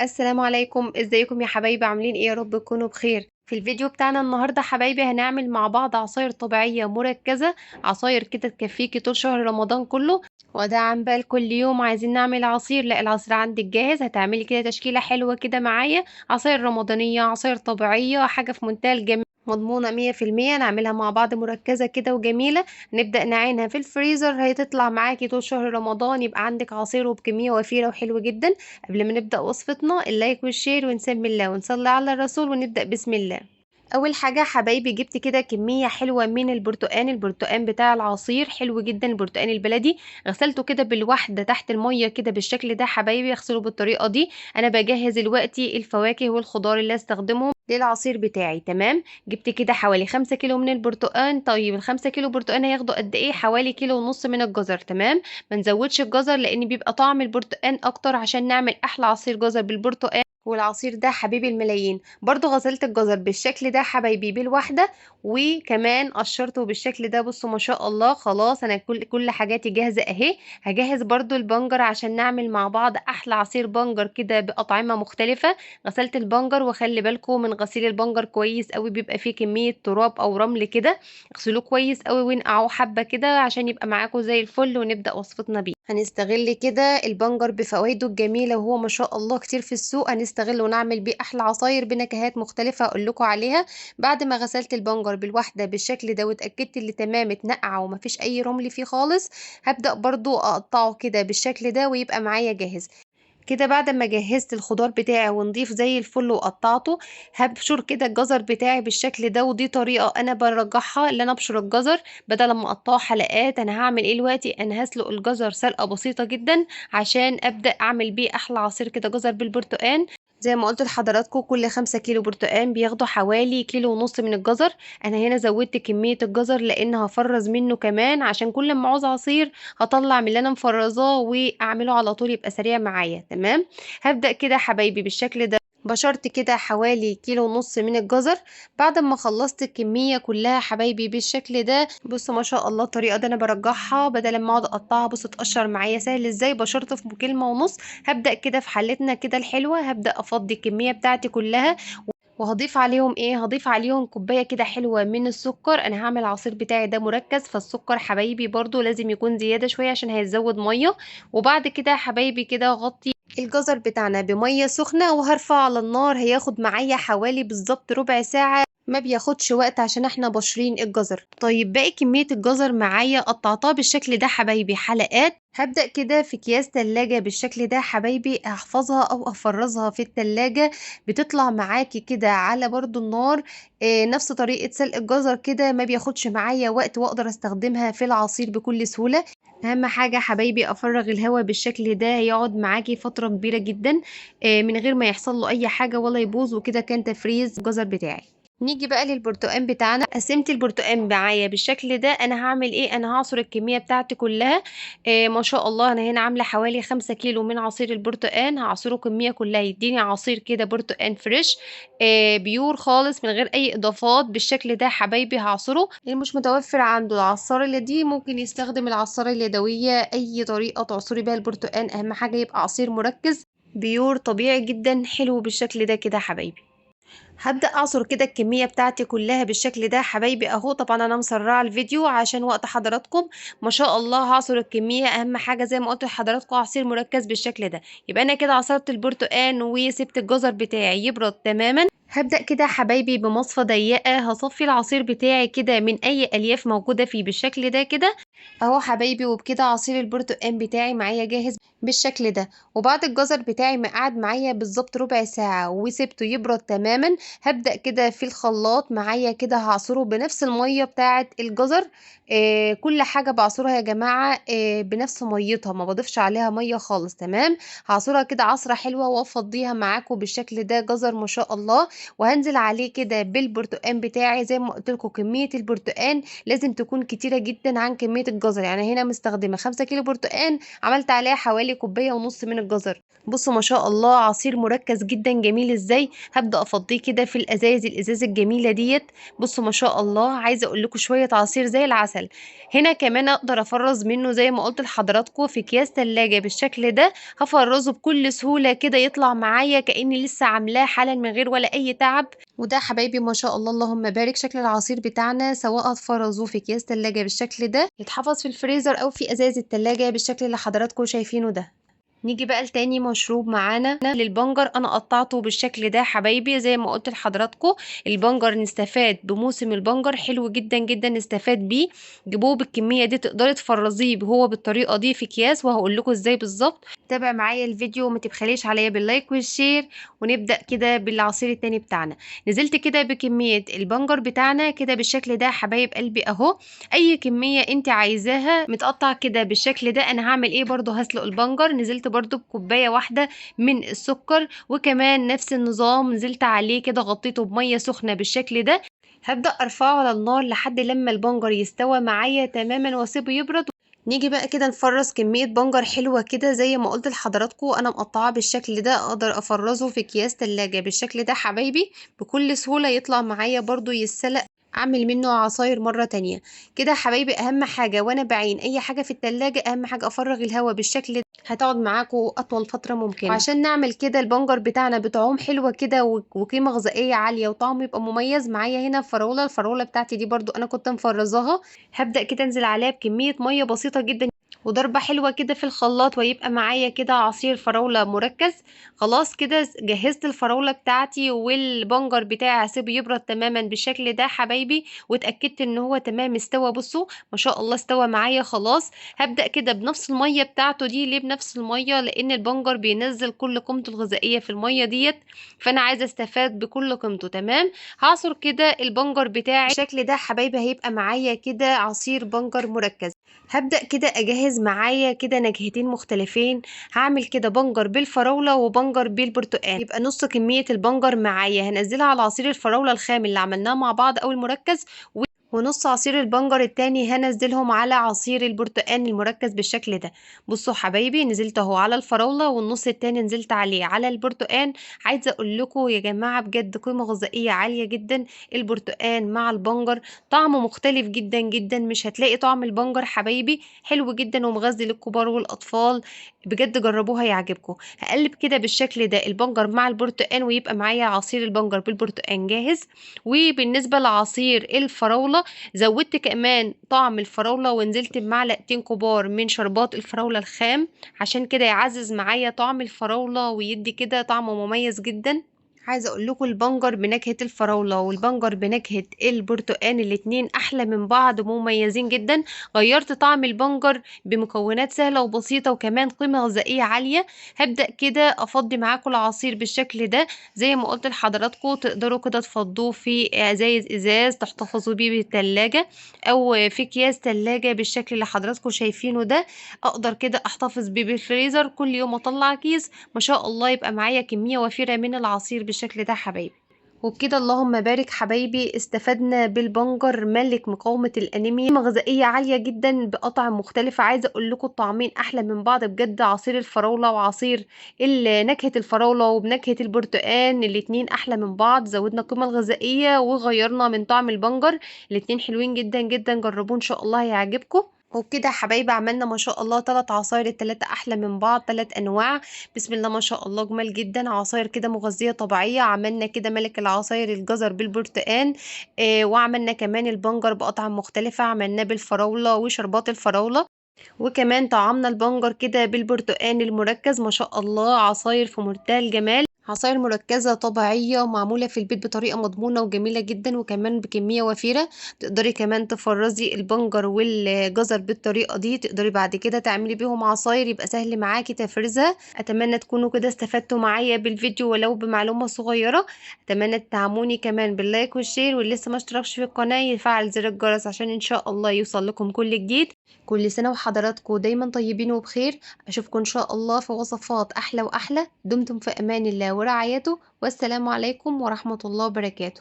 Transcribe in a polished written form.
السلام عليكم، ازيكم يا حبايبي؟ عاملين ايه؟ يا رب تكونوا بخير. في الفيديو بتاعنا النهارده حبايبي هنعمل مع بعض عصاير طبيعية مركزه، عصاير كده تكفيكي طول شهر رمضان كله. وده عن بال كل يوم عايزين نعمل عصير، لا العصير عندك جاهز. هتعملي كده تشكيله حلوة كده معايا، عصاير رمضانيه، عصاير طبيعية، حاجة في منتهى الجمال، مضمونه 100%. نعملها مع بعض مركزه كده وجميلة، نبدا نعينها في الفريزر، هتطلع معاكي طول شهر رمضان، يبقى عندك عصير وبكميه وفيرة وحلو جدا. قبل ما نبدا وصفتنا ال like وال share، ونسمي الله ونصلي على الرسول ونبدا بسم الله. اول حاجة حبايبي جبت كده كمية حلوة من البرتقان، البرتقان بتاع العصير حلو جدا، البرتقان البلدي. غسلته كده بالوحدة تحت المية كده بالشكل ده حبايبي، اغسله بالطريقة دي. انا بجهز دلوقتي الفواكه والخضار اللي استخدمهم للعصير بتاعي. تمام، جبت كده حوالي 5 كيلو من البرتقان. طيب ال5 كيلو برتقان هياخدوا قد ايه؟ حوالي كيلو ونص من الجزر. تمام، ما نزودش الجزر لان بيبقى طعم البرتقان اكتر، عشان نعمل احلى عصير جزر بالبرتقان، والعصير ده حبيب الملايين. برضو غسلت الجزر بالشكل ده حبايبي بالوحدة، وكمان قشرته بالشكل ده. بصوا ما شاء الله، خلاص انا كل حاجاتي جاهزة اهي. هجهز برضو البنجر عشان نعمل مع بعض احلى عصير بنجر كده باطعمة مختلفة. غسلت البنجر، وخلي بالكم من غسيل البنجر كويس قوي، بيبقى فيه كمية تراب او رمل كده، اغسلوه كويس قوي وانقعوه حبة كده عشان يبقى معاكم زي الفل. ونبدأ وصفتنا بيه. هنستغل كده البنجر بفوائده الجميلة، وهو ما شاء الله كتير في السوق، هنستغله ونعمل بيه احلى عصاير بنكهات مختلفة اقول لكم عليها. بعد ما غسلت البنجر بالوحدة بالشكل ده واتأكدت اللي تمام اتنقع ومفيش اي رمل فيه خالص، هبدأ برضو اقطعه كده بالشكل ده ويبقى معايا جاهز كده. بعد ما جهزت الخضار بتاعي ونضيف زي الفل وقطعته، هبشر كده الجزر بتاعي بالشكل ده. ودي طريقة انا برجحها، اللي انا ابشر الجزر بدل ما اقطعه حلقات. انا هعمل ايه دلوقتي؟ انا هسلق الجزر سلقة بسيطة جدا عشان ابدأ اعمل بيه احلى عصير كده جزر بالبرتقان. زي ما قلت لحضراتكم كل 5 كيلو برتقان بياخدوا حوالي كيلو ونص من الجزر. انا هنا زودت كمية الجزر لان هفرز منه كمان، عشان كل ما عاوز عصير هطلع من اللي انا مفرزاه واعمله على طول، يبقى سريع معايا. تمام، هبدأ كده حبايبي بالشكل ده. بشرت كده حوالي كيلو ونص من الجزر. بعد ما خلصت الكمية كلها حبايبي بالشكل ده، بصوا ما شاء الله الطريقة دي انا برجحها بدل ما اقعد اقطعها. بصوا اتقشر معايا سهل ازاي، بشرته في كلمة ونص. هبدأ كده في حلتنا كده الحلوة، هبدأ افضي الكمية بتاعتي كلها، وهضيف عليهم ايه؟ هضيف عليهم كوباية كده حلوة من السكر. انا هعمل العصير بتاعي ده مركز، فالسكر حبايبي برضو لازم يكون زيادة شوية عشان هيزود مية. وبعد كده حبايبي كده غطي الجزر بتاعنا بمية سخنة وهرفعه على النار. هياخد معايا حوالي بالظبط ربع ساعة، ما بياخدش وقت عشان احنا بشرين الجزر. طيب باقي كمية الجزر معايا قطعتها بالشكل ده حبايبي حلقات. هبدأ كده في اكياس تلاجة بالشكل ده حبايبي، هحفظها او افرزها في التلاجة، بتطلع معاكي كده على برضو النار. نفس طريقة سلق الجزر كده، ما بياخدش معايا وقت واقدر استخدمها في العصير بكل سهولة. اهم حاجة حبايبي افرغ الهواء بالشكل ده، هيقعد معاكي فترة كبيرة جدا، من غير ما يحصل له اي حاجة ولا يبوظ. وكده كان تفريز الجزر بتاعي. نيجي بقى للبرتقان بتاعنا. قسمت البرتقان معايا بالشكل ده. انا هعمل ايه؟ انا هعصر الكمية بتاعتي كلها. ما شاء الله انا هنا عامله حوالي 5 كيلو من عصير البرتقان، هعصره كمية كلها يديني عصير كده برتقان fresh، pure خالص من غير اي اضافات بالشكل ده حبايبي. هعصره. اللي مش متوفر عنده العصاره اللي دي ممكن يستخدم العصاره اليدوية، اي طريقه تعصري بيها البرتقان، اهم حاجة يبقى عصير مركز pure طبيعي جدا حلو بالشكل ده كده حبايبي. هبدأ أعصر كده الكمية بتاعتي كلها بالشكل ده حبايبي أهو. طبعا أنا مسرعة الفيديو عشان وقت حضراتكم. ما شاء الله هعصر الكمية، أهم حاجة زي ما قلت لحضراتكم عصير مركز بالشكل ده. يبقى أنا كده عصرت البرتقان وسبت الجزر بتاعي يبرد تماما. هبدأ كده حبايبي بمصفى ضيقة، هصفي العصير بتاعي كده من أي ألياف موجودة فيه بالشكل ده كده أهو حبايبي. وبكده عصير البرتقان بتاعي معايا جاهز بالشكل ده. وبعد الجزر بتاعي ما قعد معايا بالظبط ربع ساعة وسبته يبرد تماما، هبدأ كده في الخلاط معايا كده هعصره بنفس المية بتاعة الجزر. كل حاجة بعصرها يا جماعة، بنفس ميتها، ما بضيفش عليها مية خالص. تمام، هعصرها كده عصرة حلوة وافضيها معاكم بالشكل ده. جزر ما شاء الله. وهنزل عليه كده بالبرتقان بتاعي. زي ما قلت لكم كمية البرتقان لازم تكون كتيرة جدا عن كمية الجزر. يعني هنا مستخدمة 5 كيلو برتقان، عملت عليها حوالي كوباية ونص من الجزر. بصوا ما شاء الله عصير مركز جدا جميل ازاي. هبدا افضيه كده في الازاز الجميلة ديت. بصوا ما شاء الله، عايزه اقول لكم شوية عصير زي العسل. هنا كمان اقدر افرز منه زي ما قلت لحضراتكم في اكياس تلاجة بالشكل ده، هفرزه بكل سهولة كده، يطلع معايا كاني لسه عاملاه حالا من غير ولا اي تعب. وده حبايبي ما شاء الله اللهم بارك شكل العصير بتاعنا، سواء هتفرزوه في اكياس تلاجة بالشكل ده، يتحفظ في الفريزر او في ازاز التلاجة بالشكل اللي حضراتكم شايفينه ده. نيجي بقى لتاني مشروب معانا للبنجر. انا قطعته بالشكل ده حبايبي زي ما قلت لحضراتكم. البنجر نستفاد بموسم البنجر، حلو جدا جدا نستفاد بيه. جيبوه بالكمية دي، تقدري تفرزيه هو بالطريقة دي في اكياس، وهقول لكم ازاي بالظبط. تابع معايا الفيديو وما تبخليش عليا بال like وال share. ونبدا كده بالعصير التاني بتاعنا. نزلت كده بكمية البنجر بتاعنا كده بالشكل ده حبايب قلبي اهو. اي كمية انت عايزاها متقطع كده بالشكل ده. انا هعمل ايه برضو؟ هسلق البنجر. نزلت برضو بكوبايه واحدة من السكر، وكمان نفس النظام نزلت عليه كده، غطيته بميه سخنة بالشكل ده. هبدا ارفعه على النار لحد لما البنجر يستوى معايا تماما واسيبه يبرد. نيجي بقى كده نفرز كمية بنجر حلوة كده زي ما قلت لحضراتكم. انا مقطعاه بالشكل ده، اقدر افرزه في اكياس تلاجة بالشكل ده حبايبي بكل سهولة، يطلع معايا برضو يتسلق، اعمل منه عصاير مرة تانية كده حبايبي. اهم حاجة وانا بعين اي حاجة في التلاجة، اهم حاجة افرغ الهواء بالشكل ده، هتقعد معاكم اطول فترة ممكنة. وعشان نعمل كده البنجر بتاعنا بطعوم حلوة كده وقيمه غذائية عالية وطعمه يبقى مميز. معايا هنا فراوله، الفراوله بتاعتي دي برضو انا كنت مفرزاها. هبدا كده انزل عليها بكمية مية بسيطة جدا وضربه حلوة كده في الخلاط، ويبقى معايا كده عصير فراوله مركز. خلاص كده جهزت الفراوله بتاعتي والبنجر بتاعي، هسيبه يبرد تماما بالشكل ده حبايبي، واتاكدت ان هو تمام استوى. بصوا ما شاء الله استوى معايا خلاص. هبدا كده بنفس المية بتاعته دي. ليه بنفس المية؟ لان البنجر بينزل كل قيمته الغذائية في المية ديت، فانا عايزه استفاد بكل قيمته. تمام، هعصر كده البنجر بتاعي بالشكل ده حبايبي، هيبقى معايا كده عصير بنجر مركز. هبدأ كده اجهز معايا كده نكهتين مختلفين. هعمل كده بنجر بالفراولة وبنجر بالبرتقال، يبقى نص كمية البنجر معايا هنزلها على عصير الفراولة الخام اللي عملناه مع بعض او المركز، ونص عصير البنجر التاني هنزلهم على عصير البرتقال المركز بالشكل ده. بصوا حبايبي نزلت اهو على الفراولة، والنص التاني نزلت عليه على البرتقال. عايزه اقول لكم يا جماعة بجد قيمة غذائية عالية جدا البرتقال مع البنجر، طعمه مختلف جدا جدا، مش هتلاقي طعم البنجر حبايبي، حلو جدا ومغذي للكبار والاطفال، بجد جربوها يعجبكم. هقلب كده بالشكل ده البنجر مع البرتقال، ويبقى معايا عصير البنجر بالبرتقال جاهز. وبالنسبة لعصير الفراوله زودت كمان طعم الفراوله، ونزلت بمعلقتين كبار من شربات الفراوله الخام عشان كده يعزز معايا طعم الفراوله ويدي كده طعم مميز جدا. عايزه اقول لكم البنجر بنكهه الفراوله والبنجر بنكهه البرتقال الاتنين احلى من بعض، مميزين جدا. غيرت طعم البنجر بمكونات سهلة وبسيطة وكمان قيمة غذائية عالية. هبدا كده افضي معاكم العصير بالشكل ده زي ما قلت لحضراتكم، تقدروا كده تفضوه في ازايز ازاز تحتفظوا بيه بالتلاجة او في اكياس تلاجة بالشكل اللي حضراتكم شايفينه ده. اقدر كده احتفظ بيه بالفريزر، كل يوم اطلع كيس ما شاء الله يبقى معايا كمية وفيرة من العصير بالشكل ده حبايبي. وبكده اللهم بارك حبايبي استفدنا بالبنجر ملك مقاومة الأنيميا، قيمة غذائية عالية جدا بأطعم مختلفة. عايزة اقول لكم الطعمين احلى من بعض بجد، عصير الفراولة وعصير نكهة الفراولة وبنكهة البرتقال الاتنين احلى من بعض. زودنا القيمة الغذائية وغيرنا من طعم البنجر، الاتنين حلوين جدا جدا، جربوه ان شاء الله هيعجبكم. وبكده يا حبايبي عملنا ما شاء الله 3 عصاير، التلاتة احلى من بعض، 3 انواع بسم الله ما شاء الله جمال جدا، عصاير كده مغذيه طبيعية. عملنا كده ملك العصاير الجزر بالبرتقال، وعملنا كمان البنجر باطعم مختلفة، عملناه بالفراوله وشربات الفراوله، وكمان طعمنا البنجر كده بالبرتقال المركز. ما شاء الله عصاير في منتهى الجمال، عصاير مركزة طبيعية معمولة في البيت بطريقة مضمونة وجميلة جدا، وكمان بكمية وفيرة. تقدري كمان تفرزي البنجر والجزر بالطريقة دي، تقدري بعد كده تعملي بيهم عصاير، يبقى سهل معاكي تفرزها. اتمنى تكونوا كده استفدتوا معايا بالفيديو ولو بمعلومة صغيرة. اتمنى تدعموني كمان بال like وال share، واللي لسه ما اشتركش في القناة يفعل زر الجرس عشان ان شاء الله يوصل لكم كل جديد. كل سنة وحضراتكم دايما طيبين وبخير. اشوفكم ان شاء الله في وصفات احلى واحلى. دمتم في امان الله ورعايته، والسلام عليكم ورحمة الله وبركاته.